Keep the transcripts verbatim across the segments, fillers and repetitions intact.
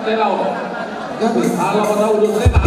Tena on. Gabe. Ala patau do tena.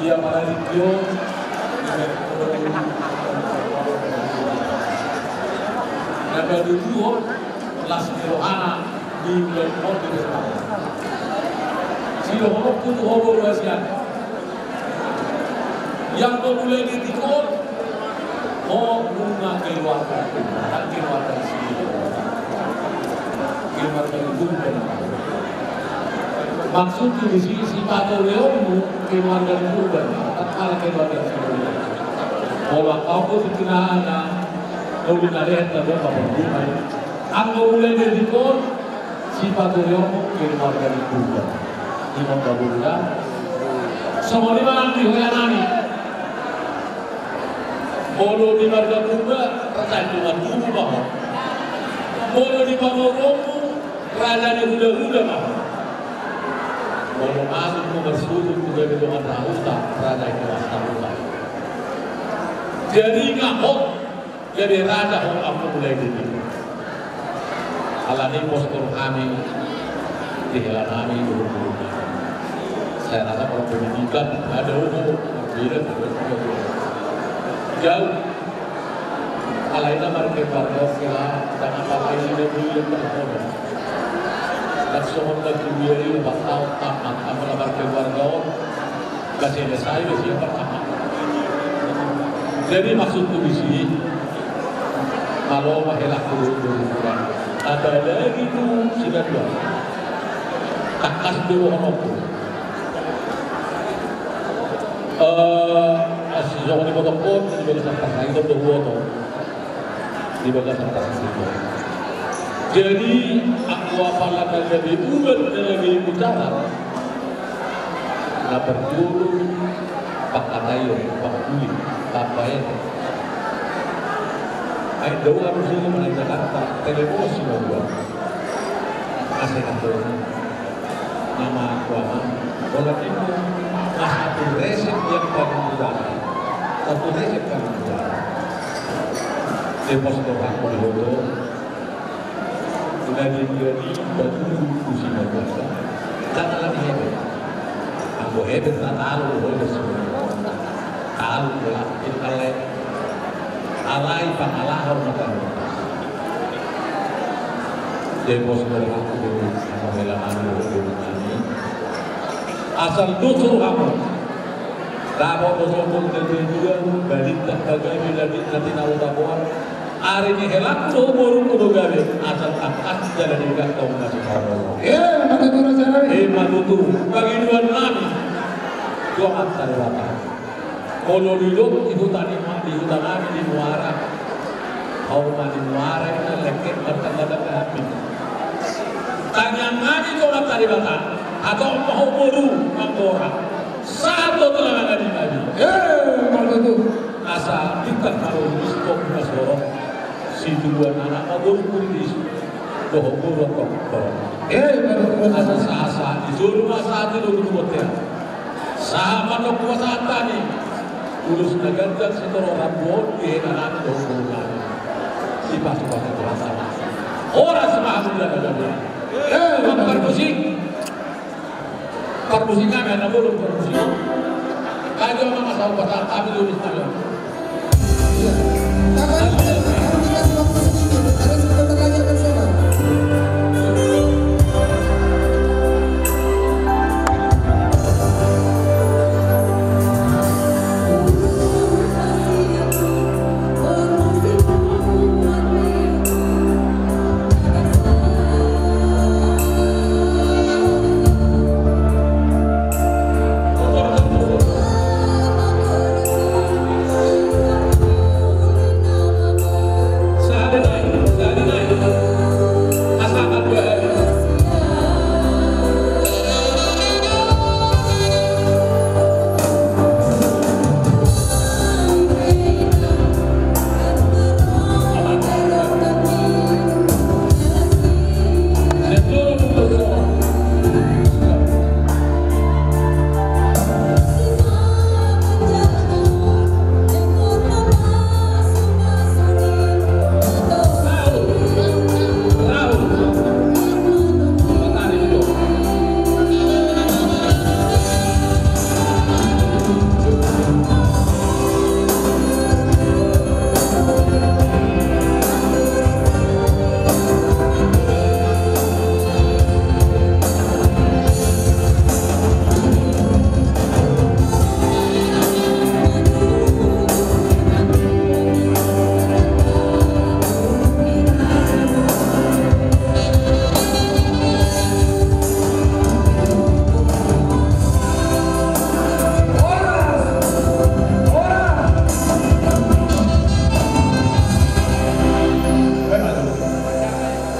Ia, maradik jo. Na paduduhon las ni rohana di ulaon on di Bernama. Sidohononku tu ho boru hasian. Ia anggo mulai detik on, ho nunga keluarga, keluarga ni si, keluarga ni Tuhan. Maksudku disi, sipatoreonmu keluarga ni Tuhan, tatkala keluarga ni Tuhan. Molo angka on do di tengahna, molo na lehet na dua papergumai. Anggo mulai detik on, sipatoreonmu keluarga ni Tuhan. Ima on da boru da. Songon i ma nang di holanami. Molo di marga Purba, raja ni dongan tubu ma ho. Molo di pamoruonmu, raja ni hulahula ma ho. Molo masuk ho marsuhut tu gabe dongan rahuta, raja ni dongan rahuta. Jadi ingat ho, gabe raja ho anggo mulai detik on. Alani i pos do rohanami di helanami, di boru-boru nami. Sai rasa molo pendidikan, ada umur, berbeda, berbeda. Jauh. Alai na markeluarga on, kira, jangan pakai sini dulu yang terhormat. Dan songon na kuliah i, empat tahun tamat, anggo na markeluarga on, Kasi na sai do sian pertama. Jadi maksudku disi, molo ma helangku do, do, do, do. Apalagi tu si Gadua. Tangkas do dohononku. Eh, asi songon i motong pon, di bagasan parsahit do huoto. Di bagasan parsahit. Jadi, anggo apala na gabe ubat na gabe mujarabat, na parjolo pangkataion, pangkuling, pambaenon. Ai dao alusi ma na i Jakarta, telebosi ma dua. Asa i na dao. Nama kuama, bola timo, mas satu resep yang paling mudah. Satu resep paling mudah. Dia pos orang di hodo. Sudah jadi batu, usi madrasah. Kata lagi hebet. Aku hebet, tak tahu, hodo semua. Tahu, bola, kita le. Alai pangalaho ma tahe. Depos do rohangku, anggo hela nami, do rohangku. Asal dos rohangku. Dapot do sombong dan tujuan, balintang bagabe, balintang tinau taboan. Ari ni helangku do borungku do gabe, asal tangkas jala denggan tong masuk. Eh, matutu raja nami. Eh, matutu. Pangidoan nami. Tuhan tari rata. Molo didok di huta ni ma-, di huta nami di Muara. Hauma ni Muara i na lengket martanda-tanda hami. Tangiang nami tu Amanta Debata, hatop ma ho boru Manggora. Sahat do tu na mangadingading. Eh, mardongan. Asa pintar ma ho di sitop na sorong. Situbuan anak ma boru puritis. Dohot boru tong tong. Eh, mardongan. Asa sahat-sahat di solu ma sahat di lobi tu bontean. Sahat ma tong pasahat nami. Ulos na ganjang sitorop rambu on di hela nami dohot boru nami. Sipasupasu Tuhanta ma. Horas ma hamu di na gabe. Eh, parmusik. Parmusik nami, anak boru parmusik. Ayo, mama, sama pasahat nami dulu di sana.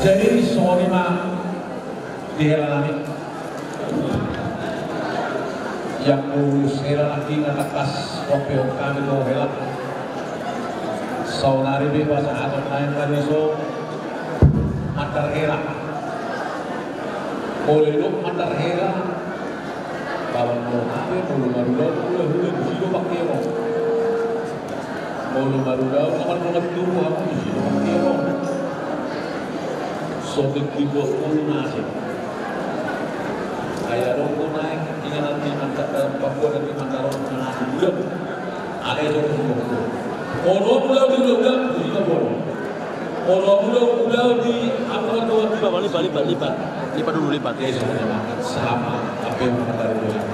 Jadi songon i ma di hela nami. Ia ulos hela nangkin na tangkas papeon hami tu hela. Saonari pe pasahaton nami ma dison mandar hela. Molo didok mandar hela, bawan molo hape molo marulaon hulahula disi do pangkeon. Molo marulaon na mardongan tubu hamu disi do pangkeon. Sotik di bos mulu nasi. Ai adong do naeng inganan ni mandar, eh, Papua dan ni mandar on na nasi bulan. Alai so tu bos mulu. Molo mula di bulan, disi do bolon. Molo mula mula di apa do? Lipat, lipat, lipat. Lipat dulu, lipat. Ya, sama. Sama. Apa yang mandar bulan?